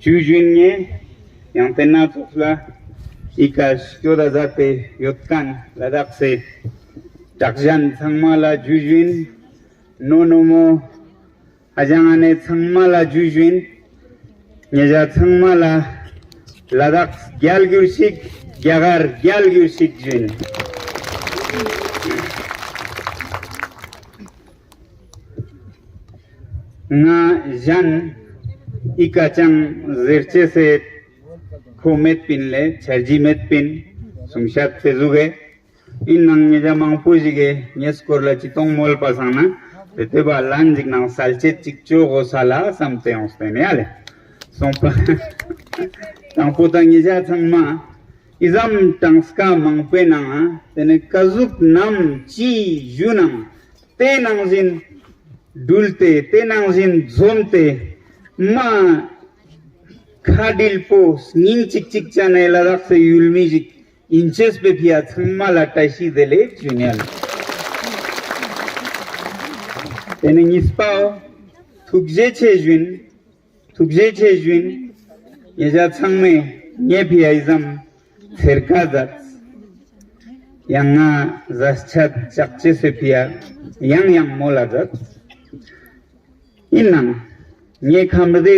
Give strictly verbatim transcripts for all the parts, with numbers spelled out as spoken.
ཇུ་ཞུ་ཨིན། ཡང་ཏེན་ན་ཙོགས་ལ་འི་ཀ་སྐྱོད་ད་ཛད་དེ་ཡོད་ཁན་ལ་དྭགས་སི་དྲག་ཞན་ཚང་མ་ལ་ཇུ་ཞུ་ཨིན། ནོ་ནོ་མོ་ཧ་ཅང་ཨ་ནེ་ཚང་མ་ལ་ཇུ་ཞུ་ཨིན། ཉེ་ཞ་ཚང་མ་ལ་ལ་དྭགས་རྒྱལ་གྱུར་ཞིག་རྒྱ་གར་རྒྱལ་གྱུར་ཞིག་ཞུ་ཨིན། ང་ཞན་འི་ཀ་ཅང་ཟེར་ཅེས་སི་ཁོ་མེད་པིན་ལེ། ཆར་ཇི་མེད་པིན་སུམ་ཤད་ཏེ་ཟུག་གེ། ཨིན་ནའང་ཉེ་ཞ་མང་པོ་ཞིག་གི་ངའེ་སྐོར་ལ་ཅི་ཏོང་མོལ་པ་སང་ན་ཏེ་ཏེ་བ་ལན་ཞིག་ནང་སལ་ཅེས་ཅིག་ཅོ་གོས་ས་ལ་སམ་སྟེ་ཡོངས་ཏེ་ནེ་ཡ་ལེ། སོང་པ་དང་པོ་ཏ་ཉེ་ཞ་ཚང་མ་འི་ཙམ་གྲངས་ཀ་མང་པོའི་ནང་ང་ཏེ་ནེ་ཀ་ཟུག་ནམ་ཅི་ཞུ་ནང་ཏེ་ནང་བཞིན་དྲུལ་ཏེ་ཏེ་ནང་བཞིན་འཛོམས་ཏེ་མ་ཁ་དྲིལ་པོ་སྙིང་ཅིག་ཅིག་ཅན་ནི་ལ་དྭགས་སི་ཡུལ་མི་ཞིག་ཨིན་ཅེས་པའི་ཕི་ཡ་ཚང་མ་ལ་བཀྲ་ཤིས་བདེ་ལེགས་ཞུ་ཉན། ཏེ་ནེ་གཉིས་པའོ་ཐུགས་རྗེ་ཆེ་ཞུ་ཨིན། ཐུགས་རྗེ་ཆེ་ཞུ་ཨིན། ཉེ་ཞ་ཚང་མས་ངའེ་ཕི་ཡ་འི་ཙམ་ཚེར་ཀ་ཛད། ཡང་ང་ཟས་ཆད་ཅག་ཅེས་སི་ཕི་ཡ་ཡང་ཡང་མོལ་ལ་ཛད། ཨིན་ནའང་ངའེ་ཁམས་བདེ་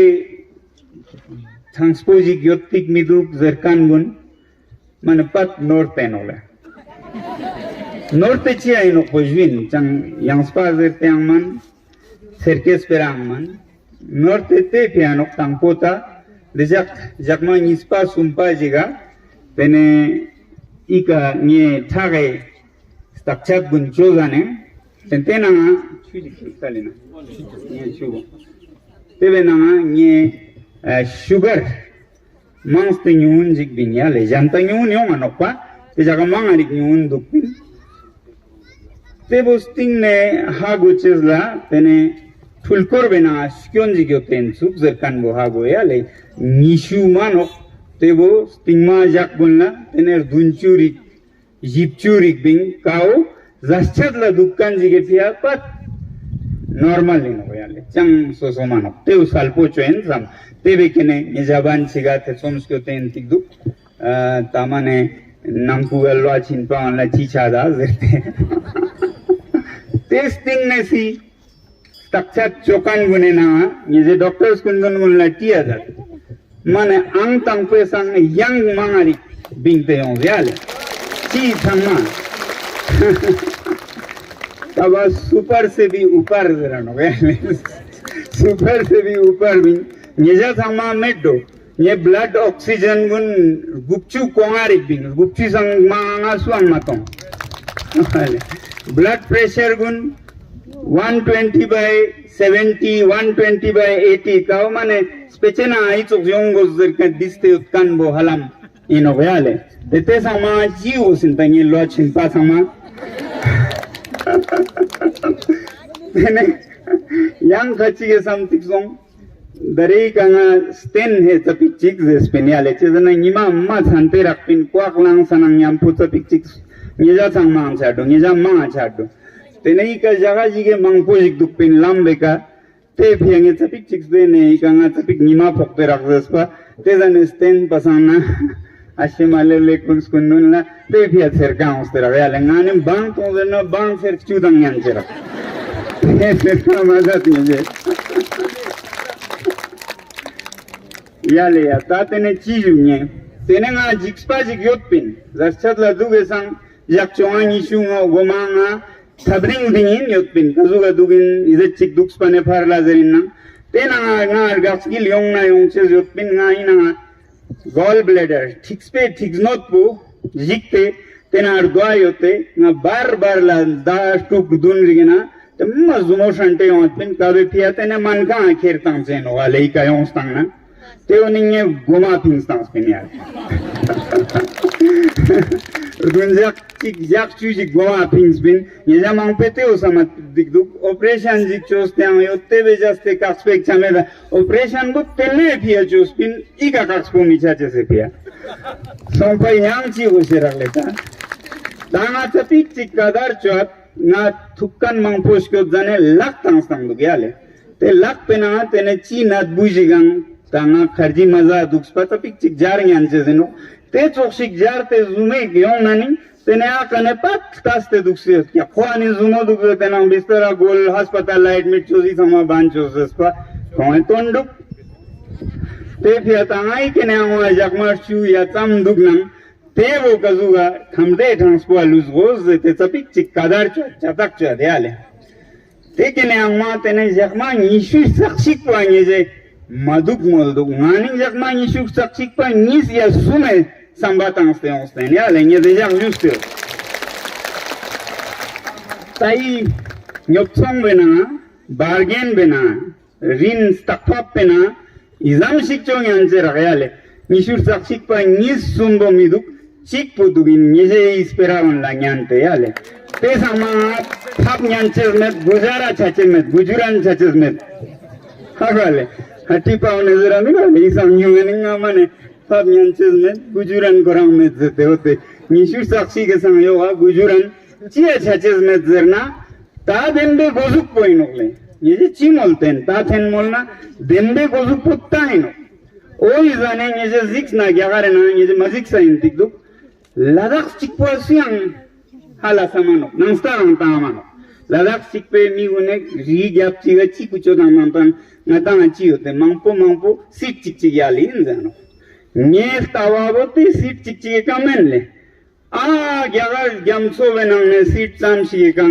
ཐང་པོ་ཞིག་ཡོད་ཏིག་མི་དུག་ཟེར་ཁན་གུན་མ་ནེ་པད་ནོར་ཏེ་ནོག་ལེ། ནོར་ཏེ་ཅི་ཨིན་ནོག་པོ་ཞུ་ཨིན་ཅང་ཡང་སྤ་ཟེར་ཏེའང་མན། ཚེར་ཀེ་སྤེ་རའང་མན། ནོར་ཏེ་ཏེ་ཕི་ཡ་ནོག་དང་པོ་ཏ་ཏེ་ཞག་ཞག་མ་གཉིས་པ་སུམ་པ་ཞིག་ག་ཏེ་ནེ་འི་ཀ་ངའེ་ཁྲག་གི་སྟག་ཆད་གུན་ཅོ་ཟ་ནེ་ཏེ་ཏེ་ནང་ང་ཆུ་ཞིག་ཁྱེར་ས་ལེ་ན་ངའེ་ཆུ་བོ་ཏེ་བའེ་ནང་ང་ངའེ་ཨ་ཤུ་གར་མངས་ཏེ་ཉུ་འུན་ཞིག་བིན་ཡ་ལེ། ཞན་ཏ་ཉུ་འུན་ཡོང་ང་ནོག་པ། ཏེ་ཞག་ག་མང་ང་རིག་ཉུ་འུན་དུག་པིན། ཏེ་བོ་སྟིང་ནེ་ཧ་གོ་ཅེས་ལ་ཏེ་ནེ་ཕྲུལ་འཁོར་བའེ་ནང་ང་སྐྱོན་ཞིག་ཡོད་ཏེ་ཨིན་ཚུགས་ཟེར་ཁན་བོ་ཧ་གོ་ཡ་ལེ། ཉི་ཤུ་མན་ནོག། ཏེ་བོ་སྟིང་མ་ཞག་གུན་ལ་ཏེ་ནེ་བདུན་ཅུ་རིག་བཞི་བཅུ་རིག་བིན་ཀའོ་ཟས་ཆད་ལ་དུག་ཁན་ཞིག་གི་ཕི་ཡ་པད་ནོར་མལ་ཨིན་ནོག་ཡ་ལེ། ཅང་སོ་སོ་མན་ནོག། ཏེ་བོ་སལ་པོ་ཅོ་ཨིན་སམ། ཏེ་བའེ་ཀ་ནེ་ཉེ་ཞ་བན་ཞིག་ག་ཏེ་ཚོམས་སྐྱོད་ཏེ་ཨིན་ཏིག་དུག། ཨ་ཏ་མ་ནེ་ནང་ཁུ་ག་ལོ་ཆིན་པ་ཨིན་ལ་ཅི་ཆ་ད་ཟེར་ཏེ། ཏེ་སྟིང་ནེ་སི་སྟག་ཆད་ཅོ་ཁན་གུན་ནི་ནང་ང་ཉེ་ཞ་ཌོག་ཊར་གུན་གུན་གུན་ལ་ཏི་ཡ་ཛད། མ་ནེ་ཨང་དང་པོའེ་སང་ཡང་མང་ང་རིག་བིང་ཏེ་ཡོང་ཟེར་ཡ་ལེ། ཅི་ཚང་མ་ཏ་བ་སུ་པར་སེ་བི་ཨུ་པར་ཟེར་ར་ནོག་ཡ་ལེ། སུ་པར་སེ་བི་ཨུ་པར་བིང་ཉེ་ཞ་ཚང་མ་མེད་དོ། ངའེ་བླཌ་ཨོག་སི་ཇན་གུན་དགུ་བཅུ་གོ་ལྔ་རིག་བིང་། དགུ་བཅུ་སང་མང་ང་སུའང་མ་ཏོང་། བླཌ་པྲེ་ཤར་གུན་ཝན་ཊུ་ཝེན་ཊི་བའི་སེ་ཝེན་ཊི། ཝན་ཊུ་ཝེན་ཊི་བའི་ཨེ་ཊི། ཀའོ་མ་ནེ་སྤེ་ཆེ་ན་ཨི་ཙོགས་ཡོང་གོས་ཟེར་ཁན་དིས་ཏེ་ཡོད་ཁན་བོ་ཧ་ལམ་ཨིན་ནོག་ཡ་ལེ། ཏེ་ཏེ་སང་མང་ང་ཅི་འོ་ཟིན་ཏ་ངའེ་ལོ་ཆིན་པ་ཚང་མ། ཏེ་ནེ་ཡང་ཁ་ཅིག་གི་སམ་ཏིག་སོང་། ད་རེས་ཀ་ང་སྟན་ཧེ་ཙ་པིག་ཅིག་ཟེར་སྤིན་ཡ་ལེ། ཅི་ཟེར་ན་ཉི་མ་མ་ཚན་ཏེ་རག་པིན་ཀོག་ལང་ས་ནང་ཉམ་པོ་ཙ་པིག་ཅིག་ཉེ་ཞ་ཚང་མའང་ཆ་དུག། ཉེ་ཞ་མང་ང་ཆ་དུག། ཏེ་ནེ་འི་ཀ་ཞག་ག་ཞིག་གི་མང་པོ་ཞིག་དུག་པིན་ལམ་བེ་ཀ། ཏེ་ཕི་ཡ་ངའེ་ཙ་པིག་ཅིག་ཟེར་ནེ་འི་ཀ་ང་ཙ་པིག་ཉི་མ་ཕོག་ཏེ་རག་ཟེར་སྤ། ཏེ་ཟ་ནེ་སྟན་པ་སང་ན་ཨ་ཤེ་མ་ལེ་ལེ་ཀུན་སྐུན་ནུན་ལ་ཏེ་ཕི་ཡ་ཚེར་ཀ་འོངས་ཏེ་རག་ཡ་ལེ། ང་ནི་བང་ཏོང་ཟེར་ན་བང་ཚེར་བཅུ་དང་ཉན་ཅེ་རག། ཏེ་ཚེར་ཀ་མ་ཟད་ཉན་ཅེ། ཡ་ལེ་ཡ། ཏ་ཏེ་ནེ་ཅི་ཞུ་ཉེ། ཏེ་ནེ་ང་འཇིགས་པ་ཞིག་ཡོད་པིན། ཟས་ཆད་ལ་དུག་གེ་སང་ཞག་བཅོ་ལྔ་ཉི་ཤུ་ང་གོ་མ་ང་ཐབ་རིང་དིང་ཨིན་ཡོད་པིན། ཀ་ཟུག་ག་དུག་ཨིན་ཨི་ཟེ་ཅིག་དུག་སྤ་ནེ་ཕར་ལ་ཟེར་ཨིན་ན། ཏེ་ནང་ང་ང་རྒག་སྐྱིལ་ཡོང་ན་ཡོང་ཅེས་ཡོད་པིན། ང་ཨིན་ན་ང་གོལ་བླེ་ཌར་ཐིགས་པའི་ཐིགས་ནོད་པོ་ཞིག་སྟེ་ཏེ་ནང་རྡོ་ཡོད་དེ་ང་བར་བར་ལ་ཟླ་དྲུག་བདུན་རིག་ན་ཏེ་མ་ཟུ་མོ་ཧྲན་ཏེ་ཡོང་པིན། ཀ་བོའེ་ཕི་ཡ་ཏེ་ནེ་མན་ཁང་ཁྱེར་ཏང་ཅེན་ནོག་ལེ། ཨི་ཀ་ཡོང་སྟང་ན་ཏེ་འོ་ནི་ངའེ་གོ་མ་ཕིངས་ཏང་སྤིན་ཡ། རྡུན་ཞག་ཅིག་ཞག་བཅུ་ཞིག་གོ་མ་ཕིངས་པིན། ཉེ་ཞ་མང་པོའེ་ཏེ་འོ་ས་མ་དིག་དུག། ཨོ་པ་རེ་ཤན་ཞིག་ཅོས་ཏེའང་ཡོད། ཏེ་བེ་ཇས་ཏེ་ཀག་སྤེག་ཆ་མེད་ད། ཨོ་པ་རེ་ཤན་བོ་ཏེ་ནེ་ཕི་ཡ་ཅོས་པིན། ཨི་ཀ་ཀག་སྤོ་མི་ཆ་ཅེས་སི་ཕི་ཡ། སོང་པ་ཡང་ཅི་གོ་ཤེས་རག་ལེ་ད། ད་ང་ཙ་པིག་ཅིག་ཀ་དར་ཅོ་ཨ་ང་ཐུག་ཁན་མང་པོ་སྐྱོད་ཟ་ནེ་ལག་ཏང་སྟང་དུག་ཡ་ལེ། ཏེ་ལག་པེ་ནང་ཏེ་ནེ་ཅི་ནད་བུ་ཞིག་གང་ ད་ང་ཁར་ཇི་མ་ཟ་དུག་པ་ཙ་པིག་ཅིག་ཇར་ཉན་ཅེས་ཨིན་ནོག། ཏེ་ཙོགས་ཤིག་ཇར་ཏེ་ཟུ་མོ་ཡོང་ན་ནི་ཏེ་ནེ་ཨ་ཀ་ནེ་པད་ལྟས་ཏེ་དུག་སེ་ཡོད་ཀྱག། ཁོ་ཨ་ནི་ཟུ་མོ་དུག་ཟེར་ཏེ་ནང་བིས་ཏ་ར་གོལ་ཧས་པ་ཏལ་ལ་ཨེཌ་མིཊ་ཅོས་སི་ཚང་མ་བན་ཅོས་ཟེར་པ་ཁོང་ངི་དོན་དུག། ཏེ་ཕི་ཡ་ད་ང་ཡི་ཀ་ནེ་ཨང་བ་ཞག་མ་ཞུ་ཡ་ཙམ་དུག་ནང་ཏེ་བོ་ཀ་ཟུག་ག་ཁམས་བདེ་གྲངས་པོ་ལུས་གོས་ཟེར་ཏེ་ཙ་པིག་ཅིག་ཀ་དར་ཅོ་ཅ་ཏག་ཅོ་ཏེ་ཡ་ལེ། ཏེ་ཀ་ནེ་ཨང་མ་ཏེ་ནེ་ཞག་མ་ཉི་ཤུ་རྩ་གཅིག་པ་ཉེ་ཞེ་མ་དུག་མོལ་དུག། ང་ནི་ཞག་མ་ཉི་ཤུ་རྩ་གཅིག་པ་ཉིས་ཡ་སུམ་མེ་སམ་པ་ཏང་སྟེ་ཡོང་སྟེ་ཡ་ལེ་ཉེ་ཞེ་ཞག་ཞུས་ཏེ་ཡོད། ཏ་ཡི་ཉོབ་ཚོང་བེ་ན་བར་གེན་བེ་ན་རིན་སྟག་ཕབ་བེ་ན་ཨི་ཙམ་ཞིག་ཅོ་ཉན་ཅེ་རག་ཡ་ལེ། ཉི་ཤུ་རྩ་གཅིག་པ་ཉིས་སུམ་པོ་མི་དུག། གཅིག་པོ་དུག་ཨིན། ཉེ་ཞེ་ཨི་སྤེ་ར་བོ་ལ་ཉན་ཏེ་ཡ་ལེ། ཏེ་ཚང་མ་ཕབ་ཉན་ཅེས་མེད། གུ་ཇ་ར་ཆ་ཅེས་མེད། གུ་ཇུ་རན་ཆ་ཅེས་མེད། ཧ་ག་ལེ། ཧ་ཏི་པ་བོ་ནེ་ཟེར་ར་མི་ར་ལེ། ཨི་སང་ཉུ་ངེ་ནི་ང་མ་ནེ་ཕབ་ཉན་ཅེས་མེད། གུ་ཇུ་རན་ཁོ་རང་མེད་ཟེར་ཏེ་འོ་ཏེ་ཉི་ཤུ་རྩ་གཅིག་གི་སང་ཡོག་ག་གུ་ཇུ་རན་ཅི་ཡ་ཆ་ཅེས་མེད་ཟེར་ན། ཏ་དེན་པའི་གོ་ཟུག་པོ་ཨིན་ནོག་ལེ། ཉེ་ཞེ་ཅི་མོལ་ཏེན་ཏ་ཐེན་མོལ་ན་དེན་པའི་གོ་ཟུག་པོ་ཏ་ཨིན་ནོག། འོ་ཨི་ཟ་ནེ་ཉེ་ཞེ་གཟིགས་ན་རྒྱ་གར་ན་ཉེ་ཞེ་མ་གཟིགས་ས་ཨིན་ཏིག་དུག། ལ་དྭགས་གཅིག་པོ་སུ་ཡང་ཧ་ལ་ས་མ་ནོག། ནང་སྟ་རང་ཏང་མ་ནོག། ལ་དྭགས་གཅིག་པོའི་མི་གུན་ནེ་རི་རྒྱབ་ཅིག་ག་ཅི་ཀུ་ཅོ་ཏང་མ་ཏང་ང་ཏང་ཅི་ཡོད་ཏེ་མང་པོ་མང་པོ་སིཊ་ཅིག་ཅིག་ཡ་ལེ་ཨིན་ཟ་ནོག། ངའི་ལྟ་བ་བོ་ཏེ་སིཊ་ཅིག་ཅིག་གི་ཀ་མེན་ལེ། ཨ་རྒྱ་གར་རྒྱ་མཚོ་བོའི་ནང་ནེ་སིཊ་ཙམ་ཞིག་གི་ཀ་